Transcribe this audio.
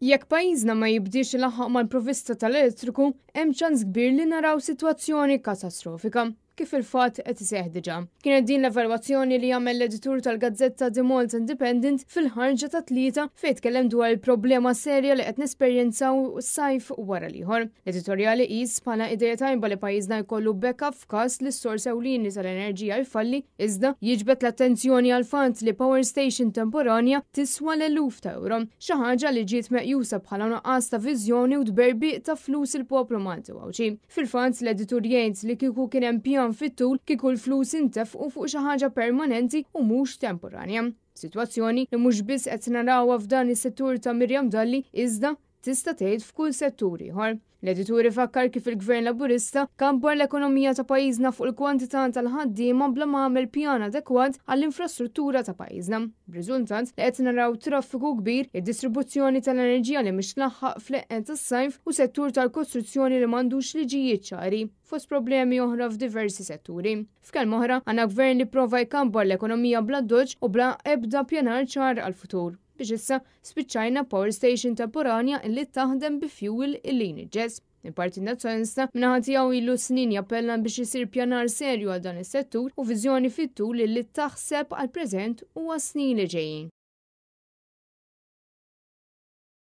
Jekk pajjiżna ma jibdiex ilaħħaq mal-provvista tal-elettriku, hemm ċans kbir li naraw sitwazzjoni katastrofika, kif fil-fatt qed iseħħ diġà. Kienet din l-evalwazzjoni li għamel l-editur tal-gazzetta The Malta Independent fil-ħarġa tat-Tlieta fejn tkellem dwar il-problema serja li qed nesperjenzaw sajf wara l-ieħor. L-editorjali qis bħala idea tajba li pajjiżna jkollu backup f'każ li s-sors ewlieni tal-enerġija jfalli, iżda jiġbed l-attenzjoni għall-fatt li power station temporanja tiswa l-eluf ta' euro, xi ħaġa li ġiet meqjusa bħala nuqqas ta' viżjoni u tberbiq ta' flus il-poplu Malti u Għawdxi. Fil-fatt, l-editur jgħid li kieku kien hemm pjan fit-tul kieku l-flus intefqu fuq xi ħaġa permanenti u mhux temporanja. Sitwazzjoni li mhux biss qed narawha f'dan is-settur ta' Miriam Dalli iżda tista' tgħid f'kull settur ieħor. L-editur ifakkar kif il-Gvern Laburista kabbar l-ekonomija ta' pajjiżna fuq il-kwantità tal-ħaddiema bla ma għamel pjan adekwat għall-infrastruttura ta' pajjiżna. B'riżultat li qed naraw traffiku kbir, id-distribuzzjoni tal-enerġija li mhix tlaħħaq fl-eqqel tas-sajf u settur tal-kostruzzjoni li m'għandux liġijiet ċari, fost problemi oħra f'diversi setturi. F'kelma oħra, għandna gvern li prova jkabbar l-ekonomija bl-addoċċ u bla ebda pjanar ċar għall-futur. Biex issa spiċċajna power station temporanja illi taħdem bi fuel illi jniġġes. Il-Partit Nazzjonalista min-naħa tiegħu ilu snin jappella biex isir pjanar serju għal dan is-settur u viżjoni fit-tul illi taħseb għall-preżent u għas-snin li ġejjin.